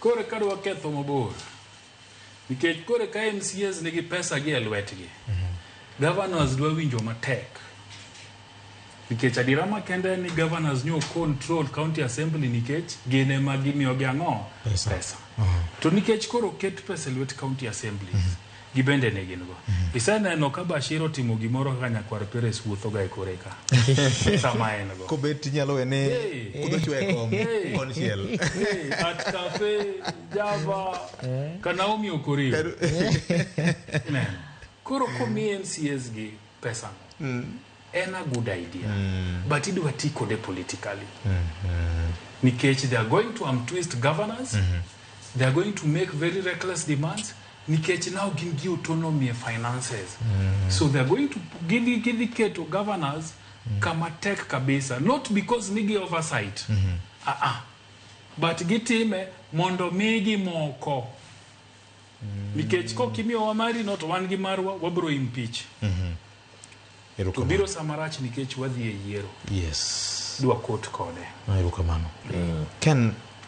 Koro ka dwa ketho mabor, nikech koro ka MCAs nigi pesa gi e lwetgi, governors dwa winjo matek. Nikech adiera makende en ni governors nyo control county assembly nikech gin ema gimiyogi ang'o? Pesa. Pesa. To nikech koro oket pesa e lwet county assemblies, gibende ne gin go. Iseneno ka Bashir otimo gimoro kaka nyakwar Peres wuotho ga e kore ka sama en go. Kobet inyalo wene Hey. kudho chwe e kom Hey. konchiel. Hey, at Cafe Java ka Naomi Okorio. Ineno. Koro komi MCAs gi pesa no, en a good idea. But idwa ti kode politically. Nikech they are going to twist governors, they are going to make very reckless demands, nikech now gin gi autonomy e finances. So they are going to gidhi keto governors kama tek kabisa, not because nigi oversight. Ah ah. But gitime mondo migi moko. Nikech kokimiyowa mari no to wan gi marwa wabro impeach. To Erokamano. biro sama rach nikech wadhi e yiero. Dwa kot kode. Erokamano. Ken,